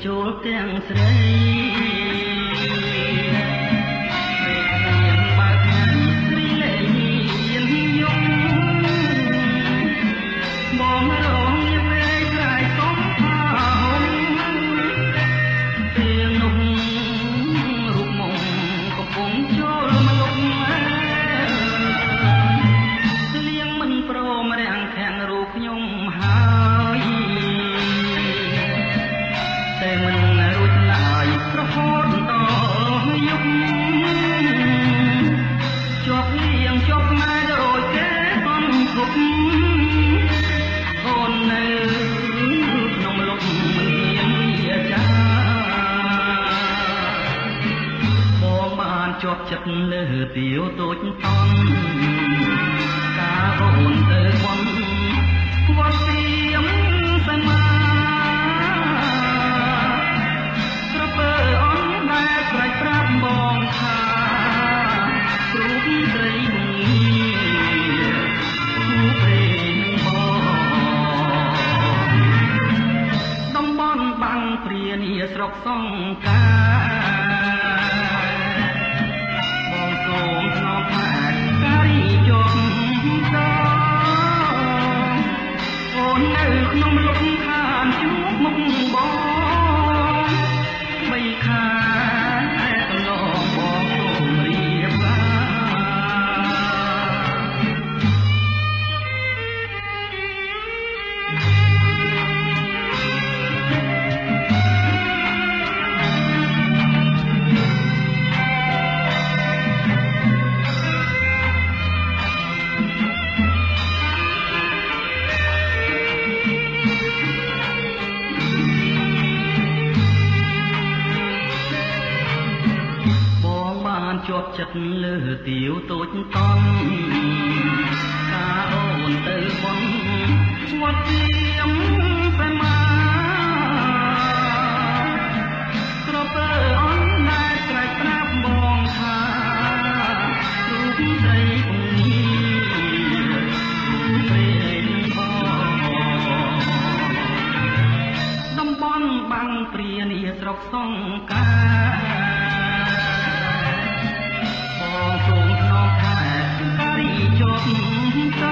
ចូលទាំងស្រីពេលគ្មានបើកថ្ងៃស្រីលែងមានយំបងរងញ៉ែក្រៃសុំថាហុំពេលនោះរូបមុំកំពុងចូលមកលុកលៀងមិនព្រមរាំងខាំងរូបខ្ញុំហើយតែមិនរួចឡើយរហូតដល់យប់ជាប់លៀងជាប់ម៉ែដូចគេកំគប់អូននៅក្នុងលុកមិនហ៊ានវាចាបងបានជាប់ចិត្តលើទាវតូចតន់កាអូនទៅបនវត្តទៀមសមាក្រពើអនដែលស្រែកប្រាប់បងថាគ្រូស្រីគងាគូព្រេងបងតំបន់បាំងព្រានីស្រុកសង្កាបងសូមថ្នមថាការីជាប់តអូននៅក្នុងលុកខានជួបមុខបងបីខាកន្លងបងសូមរៀបការបងបានជាប់ចិត្តលើទាវតូចតន់កាអូនទៅបនវត្តទៀមសមាក្រពើអនដែលស្រែកប្រាប់បងថារូបស្រីគងាព្រេងបងតំបន់បាំងព្រានីស្រុកសង្កាបងសូមថ្នមថាការីជាប់ត